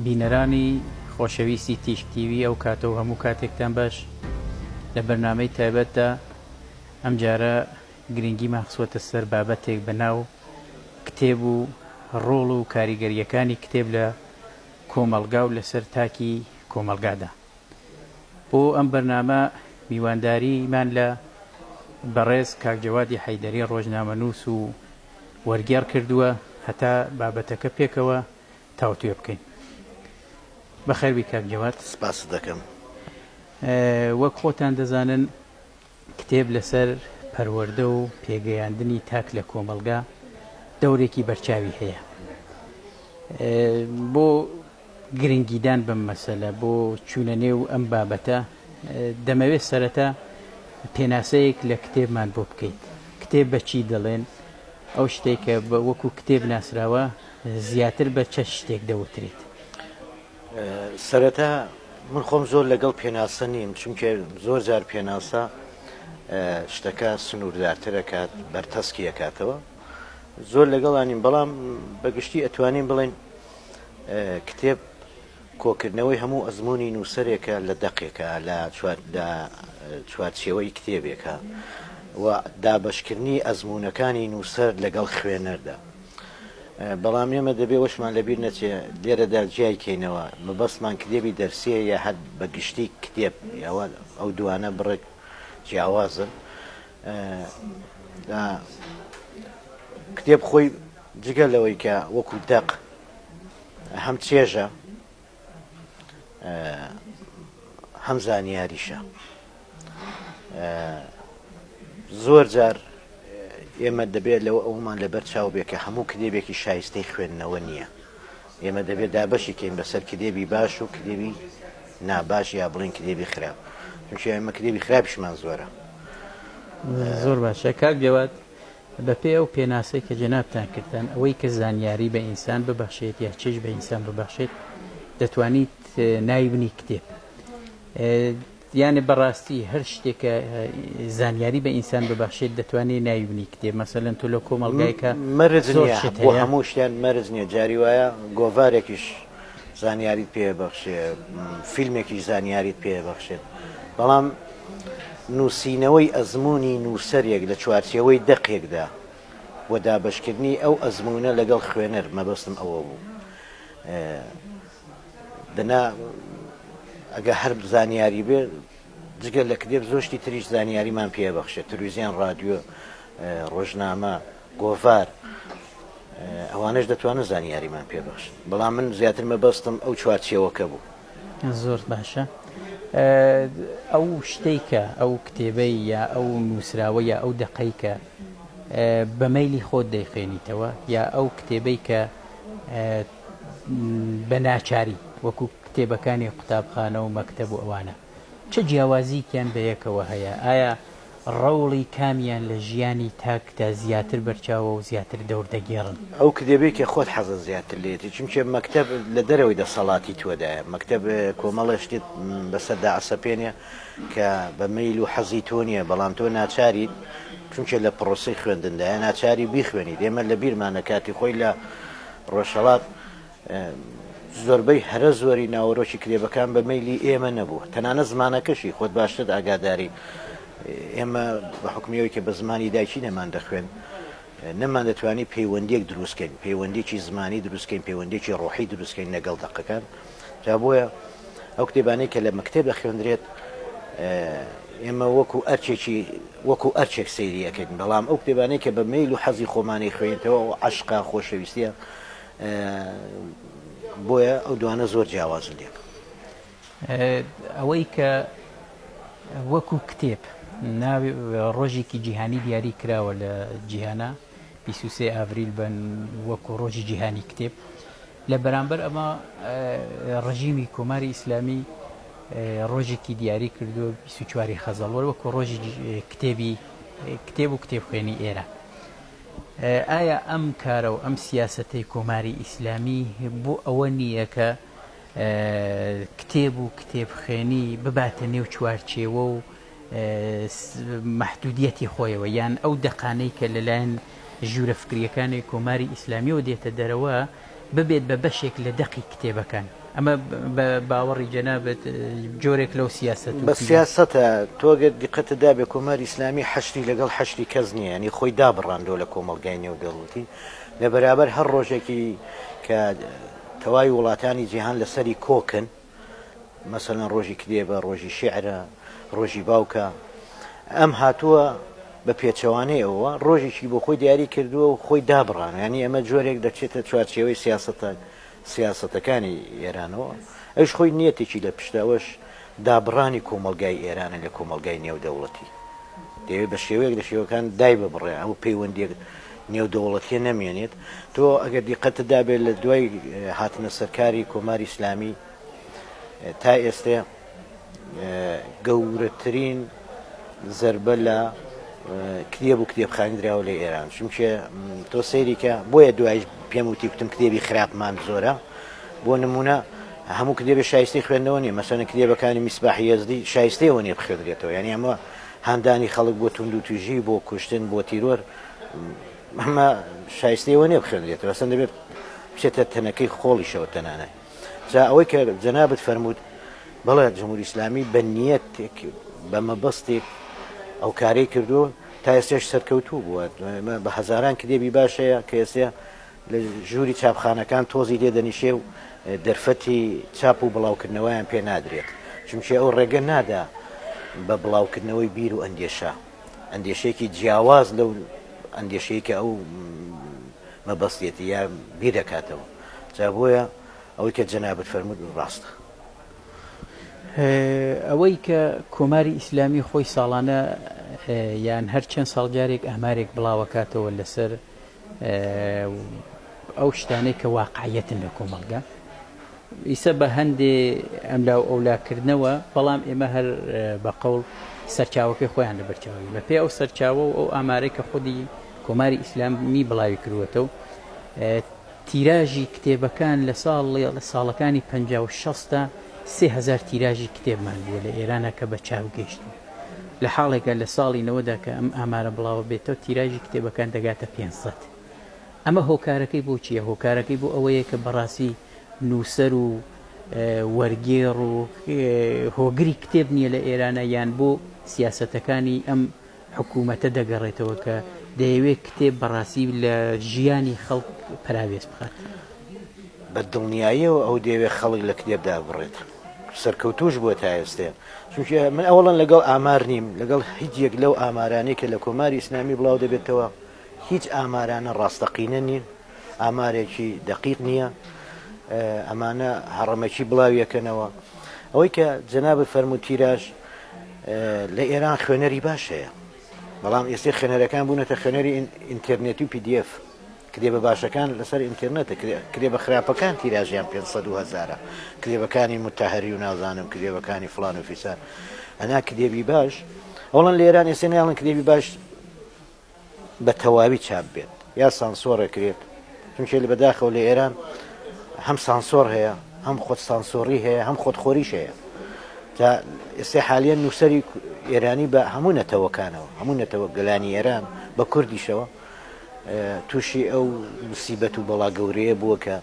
بینەرانی خۆشەویستی تیشک تیوی ئەو کاتە و هەموو کاتێکتان باش لە بەرنامەی تایبەتدا ئەمجارە گرنگیمان خسووەتە سەر بابەتێک بە ناو کتێب و ڕۆڵ و کاریگەرییەکانی کتێب لە کۆمەڵگا و لەسەر تاکی کۆمەڵگادا. بۆ ئەم بەرنامە میوانداریمان لە بەڕێز کاک جەوادی حەیدەری ڕۆژنامەنووس و وەرگێڕ کردووە هەتا بابەتەکە پێکەوە تاوتوێ بکەین. بەخێربی کاک جەواد. سپاست دەکەم. وەک خۆتان دەزانن کتێب لەسەر پەروەردە و پێگەیاندنی تاک لە کۆمەڵگا دەورێکی بەرچاوی هەیە. بۆ گرنگیدان بەم مەسەلە، بۆ چوونە نێو ئەم بابەتە، دەمەوێت سەرەتا پێناسەیەک لە کتێبمان بۆ بکەیت. کتێب بە چی دەڵێن؟ ئەو شتێک کە وەکو کتێب ناسراوە زیاتر بە چە شتێک دەوترێت؟ سەرەتا من خۆم زۆر لەگەڵ پێناسە نیم، چونکە زۆر جار پێناسە شتەکە سنووردارتر ئەکات، بەرتەسکی ئەکاتەوە. زۆر لەگەڵا نیم، بەڵام بەگشتی ئەتوانین بڵێین کتێب کۆکردنەوەی هەموو ئەزموونی نووسەرێکە لە دەقێکا، لە چوارچێوەی کتێبێکا و دابەشکردنی ئەزموونەکانی نووسەر لەگەڵ خوێنەردا. بەڵام ئێمە دەبێ وەشمان لەبیر نەچێ لێرەدا جیای کەینەوە مەبەستمان کتێبی دەرسیە یا هەر بە گشتی کتێب ئەوە ئەو دوانە بڕێک جیاوازن کتێب خۆی جگە لەوەی کە وەکو دەق هەم چێژە هەم زانیاریشە زۆر جار ئێمە دەبێت لەوە ئەومان لەبەر چاو بێ کە هەموو کتێبێکی شایستەی خوێندنەوە نییە ئێمە دەبێت دابەشی کەین بەسەر کتێبی باش و کتێبی ناباش یا بڵین کتێبی خراپ چونکە ئێمە کتێبی خراپیشمان زۆرە. زۆر باشە کاک جەواد بەپێی ئەو پێناسەی کە جەنابتان کردتان ئەوەی کە زانیاری بە ئینسان ببەخشێت یا چێژ بە ئینسان ببەخشێت دەتوانیت ناوی بنی کتێب یانێ بەڕاستی هەر شتێک کە زانیاری بە ئینسان ببەخشێت دەتوانێت ناوی بنی کتێب مەسەلەن تۆ لە کۆمەڵگایکە مەرج نییە بۆ هەموو شتیان مەرج نییە جاری وایە گۆڤارێکیش زانیاریت پێ بەخشێ فیلمێکیش زانیاریت پێ بەخشێت بەڵام نووسینەوەی ئەزموونی نووسەرێک لە چوارچێوەی دەقێکدا و دابەشکردنی ئەو ئەزموونە لەگەڵ خوێنەر مەبەستم ئەوە بوو دەنا ئەگە هەر زانیاری بێ جگە لە کتێب زۆر شتی تریش زانیاریمان پێ بەخشێت تلویزیۆن ڕادیۆ ڕۆژنامە گۆڤار ئەوانەش دەتوانن زانیاریمان پێ بەخشن بەڵام من زیاتر مەبەستم ئەو چوارچێوەکە بوو. زۆر باشە ئەو شتەی کە ئەو کتێبەی یا ئەو نووسراوە یا ئەو دەقەی کە بە مەیلی خۆت دەیخوێنیتەوە یا ئەو کتێبەی کە بە ناچاری وەکو کتێبەکانی قوتابخانە و مەکتەب و ئەوانە چ جیاوازیکیان بە یەکەوە هەیە ئایا ڕەوڵی کامیان لە ژیانی تاکدا زیاتر بەرچاوە و زیاتر دەور دەگێڕن؟ ئەو کتێبەی کە خۆت حەزت زیاتر لێیەتی، چونکە مەکتەب لە دەرەوەی دەسەڵاتی تۆدایە، مەکتەب کۆمەڵێ شتت بەسەردا ئەسەپێنێ کە بە مەیل و حەزی تۆ نییە، بەڵام تۆ ناچاریت چونکە لە پڕۆسەی خوێندندایە ناچاری بیخوێنیت، ئێمە لە بیرمانە کاتی خۆی لە ڕۆژهەڵات زۆربەی هەرە زۆری ناوەرۆکی کتێبەکان بە مەیلی ئێمە نەبوو تەنانەت زمانەکەشی خۆت باشتر ئاگاداری ئێمە بە حکمیەوەی کە بە زمانی دایکی نەمان دەخوێن نەمان دەتوانی پەیوەندیەک دروستکەین پەیوەندێکی زمانی دروستکەین پەیوەندێکی ڕۆحی دروستکەین لەگەڵ دەقەکان جا بۆیە ئەو کتێبانەی کە لە مەکتەب دەخوێندرێت ئێمە وەکو ئەرکێکی وەکو ئەرکێک سەیری ئەکەین بەڵام ئەو کتێبانەی کە بە مەیل و حەزی خۆمانی خوێنیتەوە و عەشقە خۆشەویستیە بۆیە ئەو دوانە زۆر جیاوازن لێک. ئەوەی کە وەکو کتێب ناوی ڕۆژێکی جیهانی دیاری کراوە لە جیهانە 23 ئاڤریل بن وەکو ڕۆژی جیهانی کتێب لە بەرامبەر ئەمە ڕژیمی کۆماری ئیسلامی ڕۆژێکی دیاری کردووە 24 خەزەڵوەر وەکو ڕۆژی کتێبی کتێب و کتێبخوێنی ئێران ئایا ئەم کارە و ئەم سیاسەتەی کۆماری ئیسلامی بۆ ئەوە نییە کە کتێب و کتێبخوێنی بباتە نێو چوارچێوە و مەحدودیەتی خۆیەوە یان ئەو دەقانەی کە لەلایەن ژوورە فکریەکانی کۆماری ئیسلامیەوە دێتە دەرەوە ببێت بە بەشێک لە دەقی کتێبەکان؟ ئەمە بە باوەڕی جەنابت جۆرێک لەو سیاسەت بە سیاسەتە تۆ گەر دیقەتت دابێ کۆماری ئیسلامی حەشری لەگەڵ حەشری کەس نییە ینی خۆی دابڕاندووە لە کۆمەڵگای نێودەوڵەتی لە بەرابەر هەر ڕۆژێکی کە تەواوی وڵاتانی جیهان لەسەری کۆکن مەسەلەن ڕۆژی کتێبە، ڕۆژی شیعرە، ڕۆژی باوکە، ئەم هاتووە بە پێچەوانەی ئەوە ڕۆژێکی بۆ خۆی دیاری کردووە و خۆی دابڕانە ینی ئەمە جۆرێک دەچێتە چوارچێوەی سیاسەتە سیاسەتەکانی ئێرانەوە ئەوش خۆی نیەتێکی لە پشتە ئەوەش دابڕانی کۆمەڵگای ئێرانە لە کۆمەڵگای نێودەوڵەتی دەیەوێت بە شێوەیەک لە شێوەکان دای ببڕێ ئەو پەیوەندیە نێودەوڵەتیە نەمێنێت تۆ ئەگەر دیقەتت دابێت لە دوای هاتنە سەرکاری کۆماری ئیسلامی تا ئێستێ گەورەترین زربە لە کتێب و کتێبخانی دراوە لە ئێران چونکێ تۆ سەیریکە بۆیە دوایش پێم وتی کوتم کتێبی خراپمان زۆرە بۆ نمونە هەموو کتێبێ شایستەی خوێندنەوە نیە مەسەلەن کتێبەکانی میسباحی یەزدی شایستەی ئەوە نیە بخوێندرێتەوە یانی ئەمە هاندانی خەڵک بۆ توندوتیژی بۆ کوشتن بۆ تیرۆر ئەمە شایستەی ئەوە نیە بخوێندرێتەوە ئەسەن دەبێت بچێتە تەنەکەی خۆڵیشەوە تەنانەت جا ئەوەی کە جەنابت فەرمووت بەڵێ جمهوری ئیسلامی بە نیەتێک بە مەبەستێک ئەو کارەی کردووە تا ئێستاش سەرکەوتوو بووە بە هەزاران کتێبی باش هەیە کە ئێستا لە ژووری چاپخانەکان تۆزی لێ دەنیشێ و دەرفەتی چاپ و بڵاوکردنەوەیان پێ نادرێت، چونکێ ئەو ڕێگە نادا بە بڵاوکردنەوەی بیر و ئەندێشە، ئەندێشەیەکی جیاواز لەو ئەندێشەی کە ئەو مەبەستیەتی یا بیر دەکاتەوە. جا بۆیە ئەوەی کە جەنابت فەرمووت ڕاستە. ئەوەی کە کۆماری ئیسلامی خۆی ساڵانە یان هەر چەند ساڵ جارێک ئامارێک بڵاوەکاتەوە لەسەر ئەو شتانەی کە واقعیەتن لە کۆمەڵگا ئیسە بە هەندێ ئەملا و ئەولاکردنەوە بەڵام ئێمە هەر بە قەوڵ سەرچاوەکەی خۆیان لە بەرچاوی بە پێ ئەو سەرچاوە و ئەو ئامارەی کە خودی کۆماری ئیسلامی بڵاوی کردووەتەوە تیراژی کتێبەکان لە ساڵ لە ساڵەکانی 50 3000 تیراژی کتێبمان بووە لە ئێرانە کە بە چاو گەیشتووە لە حاڵێکا لە ساڵی نەوەدا کە ئەم ئامارە بڵاوە بێتەوە تیراژی کتێبەکان دەگاتە 500. ئەمە هۆکارەکەی بۆ چییە؟ هۆکارەکەی بۆ ئەوەیە کە بەڕاستی نووسەر و وەرگێڕ و هۆگری کتێب نییە لە ئێرانە یان بۆ سیاسەتەکانی ئەم حکوومەتە دەگەڕێتەوە کە دەیەوێت کتێب بەڕاستی لە ژیانی خەڵک پەراوێز بخات؟ بە دڵنیاییەوە ئەو دەیەوێت خەڵک لە کتێب دابڕێت. سەرکەوتووش بووە تا ئێستێ. چونکە من ئەوەڵەن لەگەڵ ئامار نیم، لەگەڵ هیچ یەک لەو ئامارانەی کە لە کۆماری ئیسلامی بڵاو دەبێتەوە، هیچ ئامارانە ڕاستەقینە نین، ئامارێکی دەقیق نییە، ئەمانە هەڕەمەکی بڵاویەکەنەوە. ئەوەی کە جەنابت فەرموو تیراژ لە ئێران خوێنەری باش هەیە، بەڵام ئێستێ خوێنەرەکان بوونەتە خوێنەری ئینتێرنێتی و PDF. کتێبە باشەکان لەسەر ئینتێرنێتە، کتێبە خراپەکان تیراژیان 500 و هەزارە، کتێبەکانی موتەهەری و نازانم کتێبەکانی فڵان و فیسار. ئەنا کتێبی باش ئەوڵەن لە ئێران ئێستا نایڵن کتێبی باش بە تەواوی چاپ بێت یا سانسۆڕێ کرێت چونکێ لە بەداخەوە لە ئێران هەم سانسۆر هەیە هەم خۆت سانسۆڕی هەیە هەم خۆتخۆریش هەیە تا ئێستا حالیان نووسەری ئێرانی بە هەموو نەتەوەکانەوە هەموو نەتەوە گەلانی ئێران بە کوردیشەوە تووشی ئەو مسیبەت و بەڵا گەورەیە بووە کە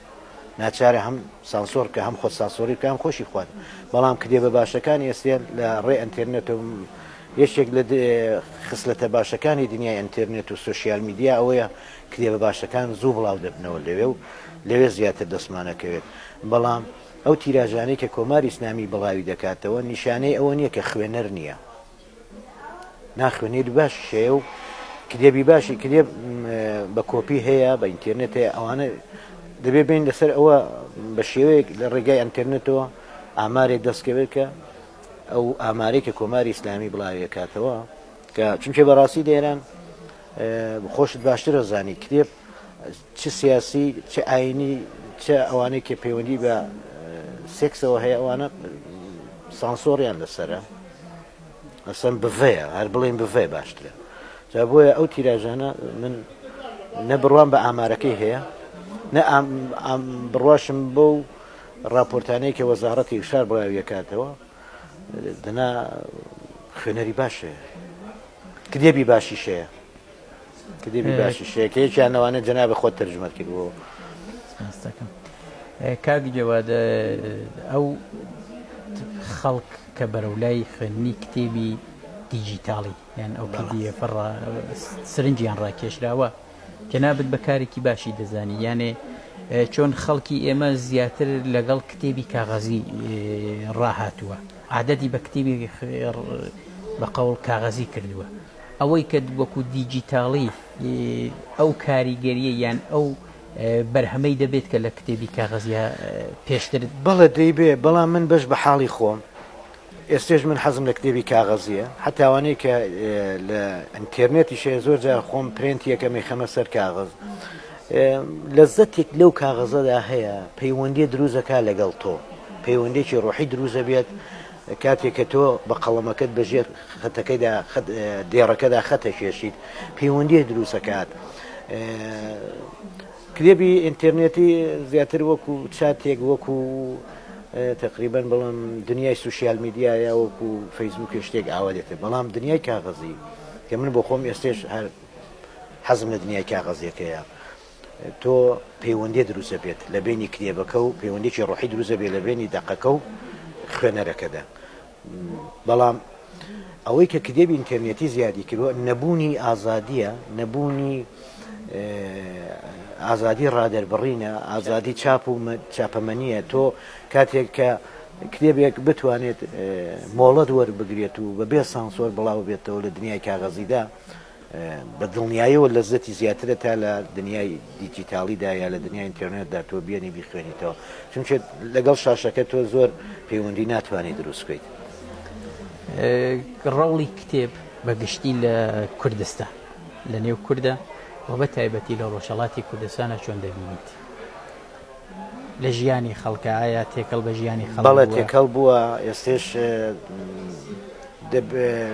ناچارە هەم سانسۆر بکە هەم خۆت سانسۆری بکە هەم خۆشی خوارد بەڵام کتێبە باشەکان ئێستێ لە ڕێ ئەنتێرنێت و یەکێک لە خسلەتە باشەکانی دنیای ئەنتێرنێت و social media ئەوەیە کتێبە باشەکان زوو بڵاو دەبنەوە لەوێ و لەوێ زیاتر دەستمانەکەوێت بەڵام ئەو تیراژانەی کە کۆماری ئیسلامی بڵاوی دەکاتەوە نیشانەی ئەوە نییە کە خوێنەر نییە ناخوێنێت باشیش هەیە و کتێبی باشی کتێب بە کۆپی هەیە بە ئینتێرنێت هەیە ئەوانە دەبێ بین لەسەر ئەوە بە شێوەیەک لە ڕێگای ئەنتەرنێتەوە ئامارێک دەستکەوێت کە ئەو ئامارێک کە کۆماری ئیسلامی بڵاویەکاتەوە کە چونکە بەڕاستی لە ئێران خۆشت باشترە زانی کتێب چ سیاسی چ ئاینی چ ئەوانەی کە پەیوەندی بە سێکسەوە هەیە ئەوانە سانسۆڕیان لەسرە ئەسەن بڤەیە هەر بڵێن بڤێ باشترە جا بۆیە ئەو تیراژانە من نە بڕوام بە ئامارەکەی هەیە نە بڕواشم بەو راپۆرتانەی کە وەزارەتی ئیرشاد بڵاویەکاتەوە دەنا خوێنەری باش هەیە کتێبی باشیش هەیە کتێبی باشیش هەیە کە یەکیان لەوانە جەنابی خۆت تەرجومەت کردبوو. سپاس دەکەم. کاک جەواد ئەو خەڵک کە بەرەو لای خوێندنی کتێبی دیجیتاڵی یان ئەو PDF سرنجیان ڕاکێشراوە جەنابت بە کارێکی باشی دەزانی یانێ چۆن خەڵکی ئێمە زیاتر لەگەڵ کتێبی کاغەزی ڕاهاتووە عادەتی بە کتێبی بە قەوڵ کاغەزی کردووە ئەوەی کە وەکو دیجیتاڵی ئەو کاریگەریە یان ئەو بەرهەمەی دەبێت کە لە کتێبی کاغەزیا پێشتر. بەڵێ دەیبێ بەڵام من بەش بە حاڵی خۆم ئێستێش من حەزم لە کتێبی کاغەزیە حەتا ئەوانەی کە لە ئینتێرنێتیش هەیە زۆر جار خۆم پرێنتی یەکەم ئەیخەمە سەر کاغەز لەزەتێک لەو کاغەزەدا هەیە پەیوەندی دروست ئەکا لەگەڵ تۆ پەیوەندێکی ڕۆحی دروست ئەبێت کاتێک کە تۆ بە قەڵەمەکەت بە ژێر خەتەکەیدا خەت دێڕەکەدا خەتە کێشیت پەیوەندیە دروستەکات کتێبی ئینتێرنێتی زیاتر وەکو چاتێک وەکو تقریبا بەڵام دنیای سوسیال میدیایە وەکو فەیسبوک شتێک ئاوا دێتە بەڵام دنیای کاغەزی کە من بۆ خۆم ئێستێش هەر حەزم لە دنیای کاغەزیەکەیە تۆ پەیوەندی دروستە بێت لە بینی کتێبەکە و پەیوەندێکی ڕۆحی دروستە بێت لە بینی دەقەکە و خوێنەرەکەدا بەڵام ئەوەی کە کتێبی ئینتەرنێتی زیادی کردووە نەبوونی ئازادیە نەبوونی ئازادی ڕادەربڕینە ئازادی چاپ و چاپەمەنیە تۆ کاتێک کە کتێبێک بتوانێت مۆڵەت وەربگرێت و بەبێ سانسۆر بڵاو بێتەوە لە دنیای کاغەزیدا بە دڵنیایەوە لەزەتی زیاترە تا لە دنیای دیجیتاڵیدا یا لە دنیای ئینتەرنێتدا تۆ بێنی بیخوێنیتەوە چونکە لەگەڵ شاشەکە تۆ زۆر پەیوەندی ناتوانانی دروست بکەیت. ڕەوڵی کتێب بە گشتی لە کوردستان لە نێو کوردە و بە تایبەتی لە ڕۆژهەڵاتی کوردستانە چۆن دەبینیت؟ لە ژیانی خەڵکە ئایا تێکەڵ بە ژیانی خەڵک بەڵێ تێکەڵ بووە ئێستێش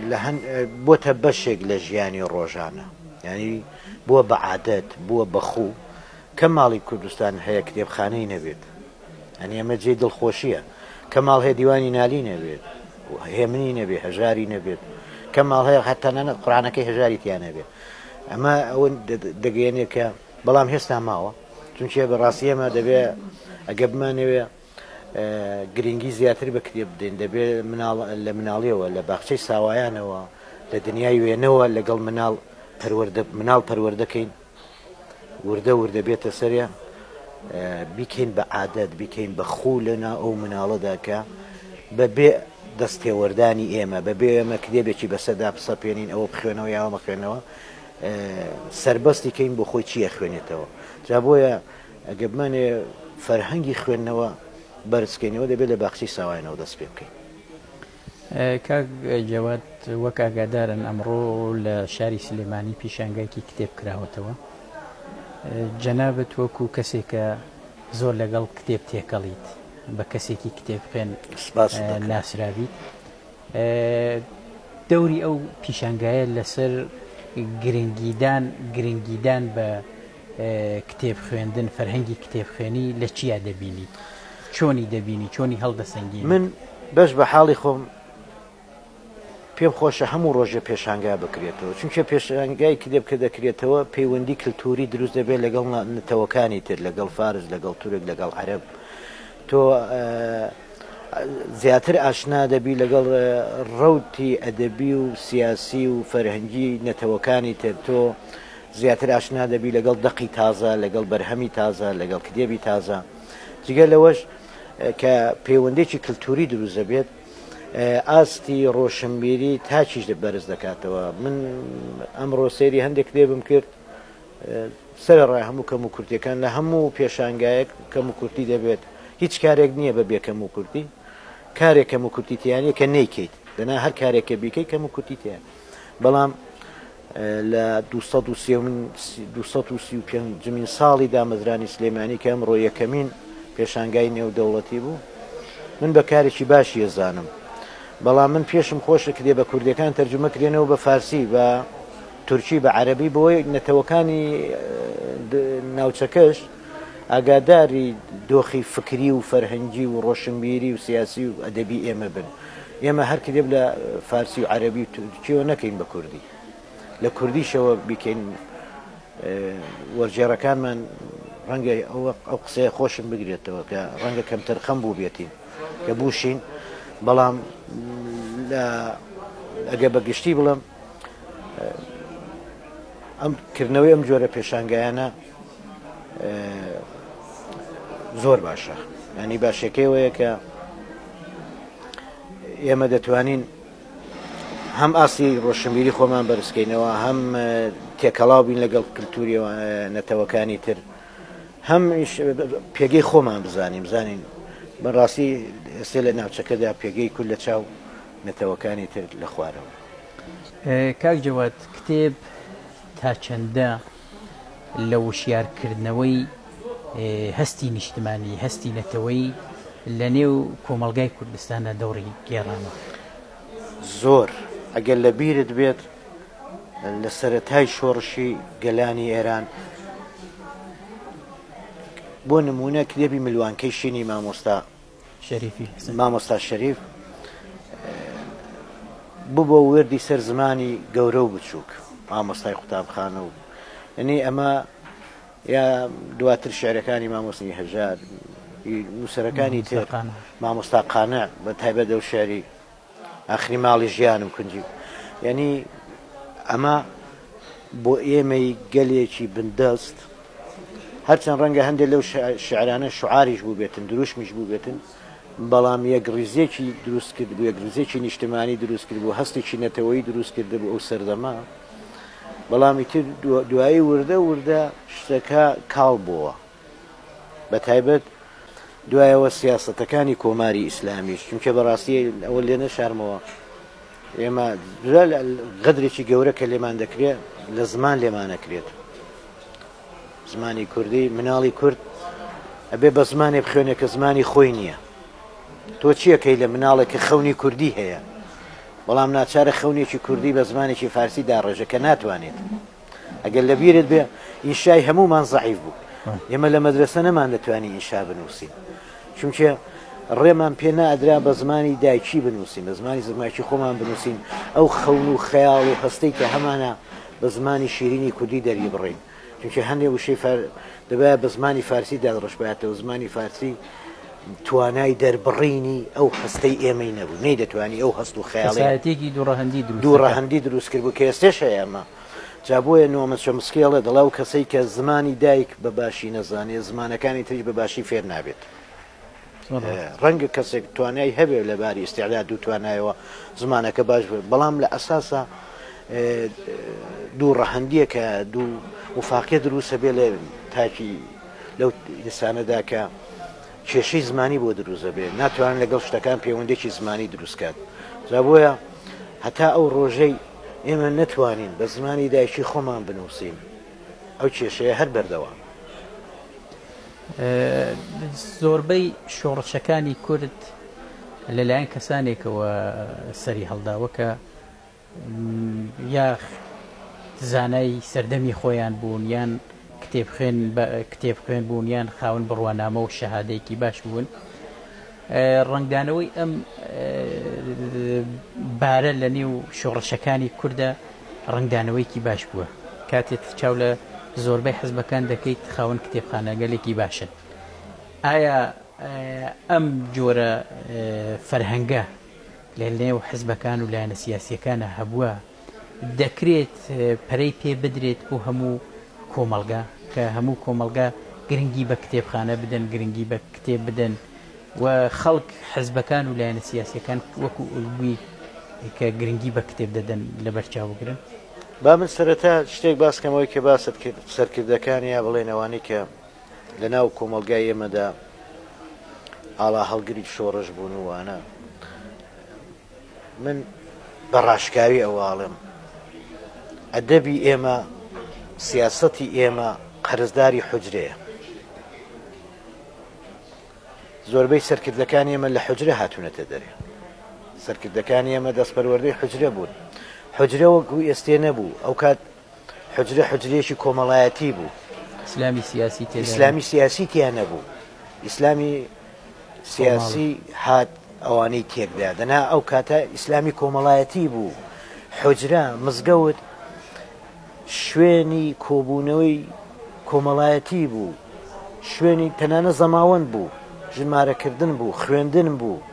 لە هەن بۆتە بەشێک لە ژیانی ڕۆژانە یعنی بووە بە عادەت بووە بە خوو کە ماڵی کوردستان هەیە کتێبخانەی نەبێت ئەنی ئەمە جێی دڵخۆشیە کە ماڵ هەیە دیوانی نالی نەبێت هێمنی نەبێ هەژاری نەبێت کە ماڵ هەیە هەتەنانەت قورآانەکەی هەژاری تیا نەبێت ئەمە ئەوە دەگەیەنێت کە بەڵام هێستا ماوە چونکە بەڕاستی ئێمە دەبێ ئەگە بمانەوێ گرنگی زیاتر بە کتێب بدەین دەبێ مناڵ لە مناڵیەوە لە باخچەی ساوایانەوە لە دنیای وێنەوە لەگەڵ مناڵ پەروەردە مناڵ پەروەردەکەین وردە وردە بێتە سەرێ بیکەین بە عادەت بیکەین بە خوو لەنا ئەو مناڵەدا کە بەبێ دەستێوەردانی ئێمە بەبێ ئێمە کتێبێکی بەسەردا بسەپێنین ئەوە بخوێنەوە یاوە مەخوێنەوە سەربەستی کەین بۆ خۆی چی ئەخوێنێتەوە جا بۆیە ئەگەر بمانێ فەرهەنگی خوێندنەوە بەرزکەینەوە دەبێت لە باخچەی ساوایانەوە دەست پێ بکەین. کاک جەواد وەک ئاگادارن ئەمڕۆ لە شاری سلێمانی پیشانگایکی کتێب کراوەتەوە جەنابت وەکو کەسێکە زۆر لەگەڵ کتێب تێکەڵیت بە کەسێکی کتێب خوێن ناسراویت دەوری ئەو پیشانگایە لەسەر گرنگیدان گرنگیدان بە کتێب خوێندن فەرهەنگی کتێب خوێنی لە چیا دەبینیت؟ چۆنی دەبینی چۆنی هەڵدەسەنگێنیت؟ من بەش بە حاڵی خۆم پێم خۆشە هەموو ڕۆژێ پێشانگا بکرێتەوە چونکە پێشانگای کتێب کە دەکرێتەوە پەیوەندی کلتوری دروست دەبێت لەگەڵ نەتەوەکانی تر لەگەڵ فارس لەگەڵ تورک لەگەڵ عەرەب تۆ زیاتر ئاشنا دەبی لەگەڵ ڕەوتی ئەدەبی و سیاسی و فەرهەنگی نەتەوەکانی تر، تۆ زیاتر ئاشنا دەبی لەگەڵ دەقی تازە، لەگەڵ بەرهەمی تازە، لەگەڵ کتێبی تازە. جگە لەوەش کە پەیوەندێکی کلتوری دروست دەبێت، ئاستی ڕۆشنبیری تاکیش بەرز دەکاتەوە. من ئەمڕۆ سەیری هەندێک کتێبم کرد، سەرەڕای هەموو کەموکورتیەکان لە هەموو پێشانگایەک کەموکورتی دەبێت هیچ کارێک نییە بە بێ کەموکورتی کارێک کەموکورتی تیا نییە کە نەیکەیت دەنا هەر کارێک کە بیکەیت کەموکورتی تیا بەڵام لە 235 ساڵی دامەزرانی سلێمانی کە ئەمڕۆ یەکەمین پێشانگای نێودەوڵەتی بوو من بە کارێکی باشی ئەزانم بەڵام من پێشم خۆشە کتێبە کوردیەکان تەرجومە کرێنەوە بە فارسی بە تورکی بە عەرەبی بۆی نەتەوەکانی ناوچەکەش ئاگاداری دۆخی فکری و فەرهەنگی و ڕۆشنبیری و سیاسی و ئەدەبی ئێمە بن ئێمە هەر کتێب لە فارسی و عەرەبی و تورکیەوە نەکەین بە کوردی لە کوردیشەوە بیکەین وەرگێڕەکانمان. ڕەنگە ئەو قسەیە خۆشم بگرێتەوە کە ڕەنگە کەمتەرخەم بووبێتین کە بووشین بەڵام لە ئەگە بە گشتی بڵم ئەم کردنەوەی ئەم جۆرە پێشانگایانە زۆر باشە ینی باشەکەیەوەیە کە ئێمە دەتوانین هەم ئاستی ڕۆشنبیری خۆمان بەرزکەینەوە هەم تێکەڵاو بین لەگەڵ کللتوری نەتەوەکانی تر هەم پێگەی خۆمان بزانین بزانین بەڕاستی ئێستا لە ناوچەکەدا پێگەی کورد لە چاو نەتەوەکانی تر لە خوارەوە. کاک جەواد کتێب تا چەندە لە وشیارکردنەوەی هەستی نیشتمانی، هەستی نەتەوەیی لە نێو کۆمەڵگای کوردستاندا دەوڕی گێڕاوە؟ زۆر. ئەگەر لە بیرت بێت لە سەرەتای شۆڕشی گەلانی ئێران بۆ نموونە کتێبی ملوانکەی شینی مامۆستا شەریفی مامۆستا شەریف ببووە وردی سەر زمانی گەورە و بچووک مامۆستای قوتابخانە و یعنی ئەمە یا دواتر شعرەکانی مامۆستی هەژار نووسەرەکانی تر مامۆستا قانع بە تایبەت ئەو شعری ئاخری ماڵی ژیانم کونجی یعنی ئەمە بۆ ئێمەی گەلێکی بندەست هەرچەند ڕەنگە هەندێک لەو شعرانە شعاریش بووبێتن دروشمیش بووبێتن بەڵام یەکڕیزیەکی دروست کرد بوو یەکڕیزێکی نیشتمانی دروست کرد بوو هەستێکی نەتەوەیی دروست کرد بوو ئەو سەردەمە بەڵام ئیتر دوایی وردە وردە شتەکە کاڵ بووە بە تایبەت دوایەوە سیاسەتەکانی کۆماری ئیسلامیش چونکە بەڕاستی ئەوە لێ نەشارمەوە ئێمە غەدرێکی گەورە کە لێمان دەکرێت لە زمان لێمانەکرێت زمانی کوردی مناڵی کورد ئەبێ بە زمانێ بخوێنێ کە زمانی خۆی نییە تۆ چیەکەی لە مناڵێک کە خەونی کوردی هەیە بەڵام ناچارە خەونێکی کوردی بە زمانێکی فارسی داڕێژە کە ناتوانێت ئەگەر لە بیرت بێ ئینشای هەمومان زەعیف بوو ئێمە لە مەدرسە نەمان دەتوانی ئینشا بنووسین چونکە ڕێمان پێ نادرا بە زمانی دایکی بنووسین بە زمانی زماکی خۆمان بنووسین ئەو خەون و خەیاڵ و هەستەی کە هەمانە بە زمانی شیرینی کوردی دەری بڕین چونکە هەندێ وشەی فار دەبایە بە زمانی فارسی دادڕشبایەتەوە زمانی فارسی توانای دەربڕینی ئەو هەستەی ئێمەی نەبوو نەیدەتوانی ئەو هەست و خەیاڵی کەسایەتیەکی دووڕەهەندی دروست دوو ڕەهەندی دروست کرد بوو کە ئێستێش هەیە ئەمە جا بۆیە نۆمە چۆمسکی ئەڵێ دەڵێ ئەو کەسەی کە زمانی دایک بە باشی نەزانێ زمانەکانی تریش بە باشی فێر نابێت ڕەنگە کەسێک توانای هەبێت لە باری ئیستعداد و توانایەوە زمانەکە باش بێت بەڵام لە ئەساسا دوو ڕەهەندیە کە دوو وفاقیە دروستە بێ لە تاکی لەو ئینسانەدا کە کێشەی زمانی بۆ دروست دەبێت ناتوانن لەگەڵ شتەکان پەیوەندێکی زمانی دروستکات جا بۆیە هەتا ئەو ڕۆژەی ئێمە نەتوانین بە زمانی دایکی خۆمان بنووسین ئەو کێشەیە هەر بەردەوام. زۆربەی شۆڕشەکانی کورد لەلایەن کەسانێکەوە سەری هەڵداوە کە یا زانای سەردەمی خۆیان بوون یان کتێبخوێن کتێبخوێن بوون یان خاوەن بڕوانامە و شەهادەیەکی باش بوون ڕەنگدانەوەی ئەم بارە لە نێو شۆڕشەکانی کوردە ڕەنگدانەوەیەکی باش بووە. کاتێ چاو لە زۆربەی حزبەکان دەکەیت خاوەن کتێبخانەگەلێکی باشن. ئایا ئەم جۆرە فەرهەنگە لە نێو حزبەکان و لایەنە سیاسییەکانا هەبووە، دەکرێت پەرەی پێ بدرێت بۆ هەموو کۆمەڵگا کە هەموو کۆمەڵگا گرنگی بە کتێبخانە بدەن، گرنگی بە کتێب بدەن و خەڵک، حزبەکان و لایەنە سیاسییەکان وەکو ئولگوی کە گرنگی بە کتێب دەدەن لەبەرچاو بگرن؟ با من سەرەتا شتێک باس کەم ئەوەی کە باست کرد سەرکردەکان یا بڵێن ئەوانەی کە لە ناو کۆمەڵگای ئێمەدا ئاڵا هەڵگری شۆڕش بوون و وانە من بە ڕاشکاوی ئەوە ئەڵێم ئەدەبی ئێمە سیاسەتی ئێمە قەرزداری حجرەیە زۆربەی سەرکردەکانی ئێمە لە حوجرە هاتوونەتە دەرێ. سەرکردەکانی ئێمە دەستپەروەردەی حوجرە بوون. حوجرە وەکو ئێستێ نەبوو. ئەوکات حوجرە حوجرەیەکی کۆمەڵایەتی بوو. ئیسلامی سیاسی تێدا ئیسلامی سیاسی تیا نەبوو. ئیسلامی سیاسی هات ئەوانەی تێکدا. دەنا ئەو کاتە ئیسلامی کۆمەڵایەتی بوو. حوجرە، مزگەوت شوێنی کۆبوونەوەی کۆمەڵایەتی بوو. شوێنی تەنانە زەماوەند بوو، ژمارەکردن بوو، خوێندن بوو،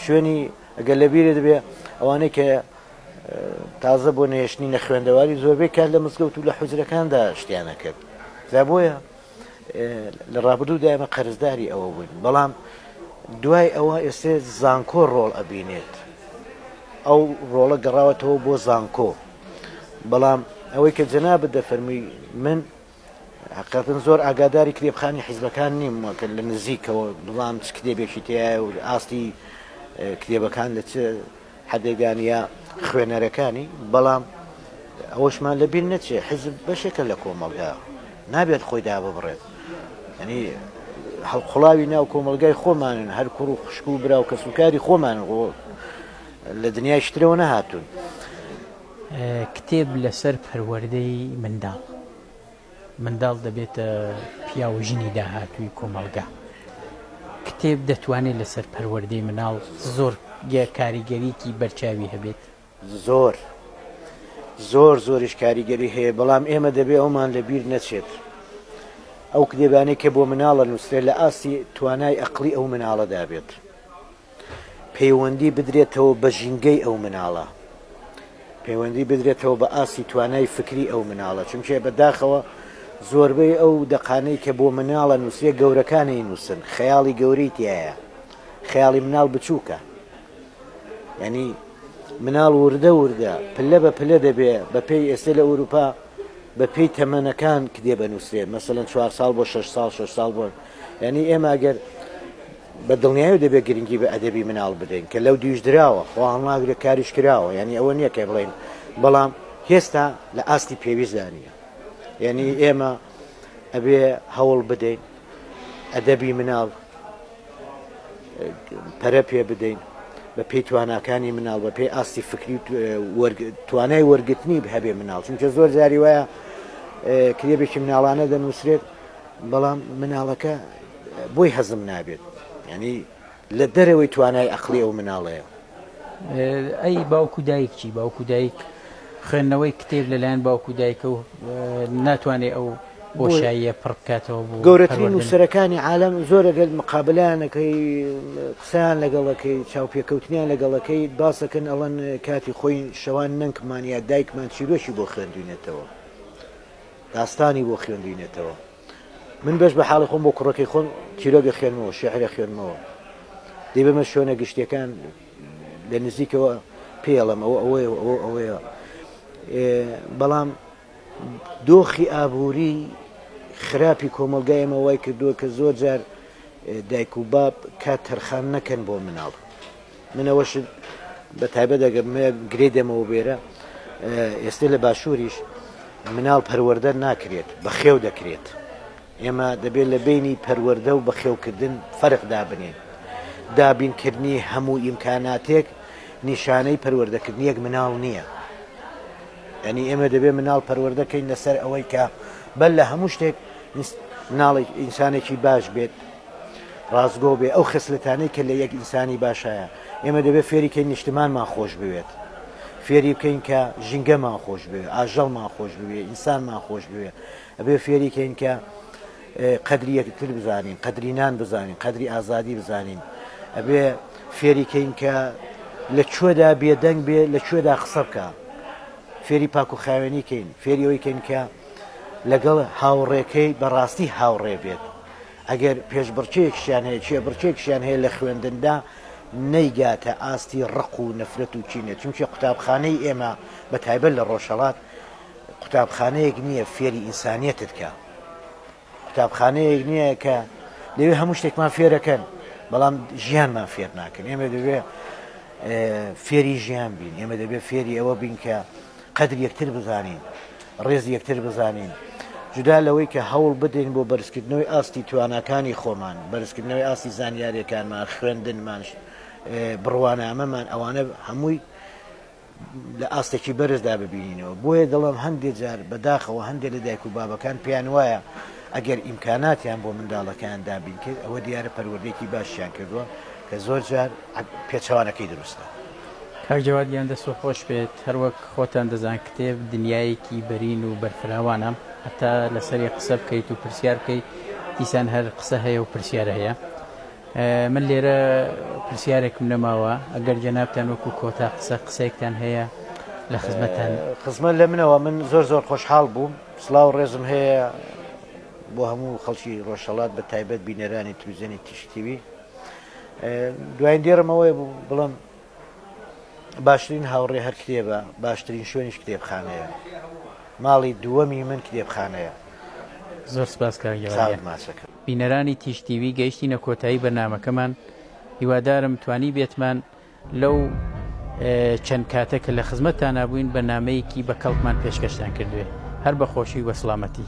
شوێنی ئەگەر لەبیرت بێ ئەوانەی کە تازە بۆ نەهێشتنی نەخوێندەواری زۆربەی کات لە مزگەوت و لە حوجرەکاندا شتیان ئەکرد. جا بۆیە لە ڕابردوودا ئێمە قەرزداری ئەوە بووین، بەڵام دوای ئەوە ئێستێ زانکۆ ڕۆڵ ئەبینێت، ئەو ڕۆڵە گەڕاوەتەوە بۆ زانکۆ. بەڵام ئەوەی کە جەنابت دەفەرمووی من حقیقەتەن زۆر ئاگاداری کتێبخانی حیزبەکان نیم کە لە نزیکەوە بڵام چ کتێبێکی تایە و ئاستی کتێبەکان لە چ حەدێگان یا خوێنەرەکانی بەڵام ئەوەشمان لە بیر نەچێ حیزب بەشێکە لە کۆمەڵگا نابێت خۆی داببڕێت ینی هەڵقوڵاوی ناو کۆمەڵگای خۆمانن هەر کوڕ و خوشک و برا و کەسوکاری خۆمانن لە دنیای شترەوە نەهاتوون. کتێب لەسەر پەروەردەی منداڵ. منداڵ دەبێتە پیاو و ژنی داهاتووی کۆمەڵگا. کتێب دەتوانێت لەسەر پەروەردەی مناڵ زۆر کاریگەریی بەرچاوی هەبێت؟ زۆر. زۆر زۆریش کاریگەری هەیە، بەڵام ئێمە دەبێ ئەومان لە بیر نەچێت. ئەو کتێبانەی کە بۆ مناڵ ئەنووسرێت لە ئاستی توانای ئەقڵی ئەو مناڵەدا بێت. پەیوەندی بدرێتەوە بە ژینگەی ئەو مناڵە، پەیوەندی بدرێتەوە بە ئاستی توانای فکری ئەو مناڵە، چونکێ بە داخەوە زۆربەی ئەو دەقانەی کە بۆ مناڵە نووسرێ گەورەکان ئەینووسن، خەیاڵی گەورەی تیایە، خەیاڵی مناڵ بچووکە، یعنی مناڵ وردە وردە پلە بە پلە دەبێ بە پێی ئێستێ لە ئەوروپا بە پێی تەمەنەکان کتێب ئەنووسرێ، مەسەلەن چوار ساڵ بۆ شەش ساڵ، شەش ساڵ بۆ یعنی ئێمە ئەگەر بە دڵنیایەوە دەبێت گرنگی بە ئەدەبی مناڵ بدەین کە لەو دیوش دراوە خوا هەڵناگرێت کاریش کراوە یعنی ئەوە نییە کە بڵێین بەڵام هێستا لە ئاستی پێویستدا نییە یعنی ئێمە ئەبێ هەوڵ بدەین ئەدەبی مناڵ پەرە پێ بدەین بە پێی تواناکانی مناڵ بە پێی ئاستی فکری توانای وەرگرتنی هەبێ مناڵ چونکە زۆر جاری وایە کتێبێکی مناڵانە دەنووسرێت بەڵام مناڵەکە بۆی هەزم نابێت یعنی لە دەرەوەی توانای ئەقلی ئەو مناڵەیە. ئەی باوک و دایک چی؟ باوک و دایک خوێندنەوەی کتێب لەلایەن باوک و دایکە و ناتوانێت ئەو بۆشاییە پڕ بکاتەوە بۆ گەورەترین نووسەرەکانی عالەم زۆر ئەگەر مقابلەیانەکەی قسەیان لەگەڵەکەی چاوپێکەوتنیان لەگەڵەکەی باسەکەن ئەڵەن کاتی خۆی شەوان نەنکمان یا دایکمان چیرۆکی بۆ خوێندوینێتەوە داستانی بۆ خوێندوینێتەوە من بەش بە حاڵی خۆم بۆ کوڕەکەی خۆم چیرۆک ئەخوێنمەوە، شیعر ئەخوێنمەوە. دەیبەمە شوێنە گشتییەکان لە نزیکەوە پێی ئەڵێم ئەوە ئەوەیە و ئەوە ئەوەیە. بەڵام دۆخی ئابووری خراپی کۆمەڵگای ئێمە وای کردووە کە زۆر جار دایک و باب کات تەرخان نەکەن بۆ مناڵ. من ئەوەش بە تایبەت ئەگەر گرێ دەمەوە بێرە ئێستێ لە باشووریش مناڵ پەروەردە ناکرێت بەخێو دەکرێت ئێمە دەبێت لە بینی پەروەردە و بەخێوکردن فەرق دابنێن دابینکردنی هەموو ئیمکاناتێک نیشانەی پەروەردەکردنی یەک مناڵ نییە ینی ئێمە دەبێت مناڵ پەروەردەکەین لەسەر ئەوەی کە بەر لە هەموو شتێک مناڵێک ئینسانێکی باش بێت ڕاستگۆ بێ، ئەو خسلەتانەی کە لە یەک ئینسانی باشایە، ئێمە دەبێت فێری کەین نیشتمانمان خۆش بوێت، فێری بکەین کە ژینگەمان خۆش بوێ، ئاژەڵمان خۆش بوێ، ئینسانمان خۆش بوێ، ئەبێ فێری کەین کە قەدری یەکتر بزانین، قەدری نان بزانین، قەدری ئازادی بزانین، ئەبێ فێری کەین کە لە کوێدا بێدەنگ بێ، لە کوێدا قسە بکا، فێری پاک و خاوێنی کەین، فێری ئەوەی کەین کە لەگەڵ هاوڕێکەی بەڕاستی هاوڕێ بێت. ئەگەر پێشبڕکێیەکیشیان هەیە، کێبڕکێکیشیان هەیە لە خوێندندا نەیگاتە ئاستی ڕق و نەفرەت و کینە، چونکێ قوتابخانەی ئێمە بە تایبەت لە ڕۆژهەڵات قوتابخانەیەک نییە فێری ئینسانیەتت کا، قوتابخانەیەک نییە کە لەوێ هەموو شتێکمان فێرەکەن بەڵام ژیانمان فێر ناکەن. ئێمە دەبێ فێری ژیان بین، ئێمە دەبێ فێری ئەوە بین کە قەدری یەکتر بزانین، ڕێزی یەکتر بزانین، جودا لەوەی کە هەوڵ بدەین بۆ بەرزکردنەوەی ئاستی تواناکانی خۆمان، بەرزکردنەوەی ئاستی زانیاریەکانمان، خوێندنمان، بڕوانامەمان، ئەوانە هەمووی لە ئاستێکی بەرزدا ببینینەوە. بۆیە دەڵێم هەندێ جار بەداخەوە هەندێ لە دایک و بابەکان پێیان وایە ئەگەر ئیمکاناتیان بۆ منداڵەکەیان دابین کرد ئەوە دیارە پەروەردەیەکی باشیان کردووە کە زۆر جار پێچەوانەکەی دروستە. کاک جەواد گیان دەست خۆش بێت هەروەک خۆتان دەزان کتێب دنیایەکی بەرین و بەرفراوانە هەتا لەسەری قسە بکەیت و پرسیار بکەیت. دیسان هەر قسە هەیە و پرسیار هەیە. من لێرە پرسیارێکم نەماوە ئەگەر جەنابتان وەکو کۆتا قسە قسەیەکتان هەیە لە خزمەتتان. خزمەت لە منەوە من زۆر زۆر خۆشحاڵ بووم سڵاو ڕێزم هەیە بۆ هەموو خەڵکی ڕۆژهەڵات بە تایبەت بینەرانی تلویزیۆنی تیشک تیوی دوایین دێڕم ئەوەیە بوو بڵێم باشترین هاوڕێ هەر کتێبە باشترین شوێنیش کتێبخانەیە ماڵی دووەمی من کتێبخانەیە. زۆر سپاس کاک جەواد گیان. چاوت ماچەکەم. بینەرانی تیژ تیوی گەیشتینە کۆتایی بەرنامەکەمان هیوادارم توانیبێتمان لەو چەند کاتە کە لە خزمەتتانا بووین بەرنامەیەکی بە کەڵکمان پێشکەشتان کردوێ هەر بە خۆشی و بە سڵامەتی.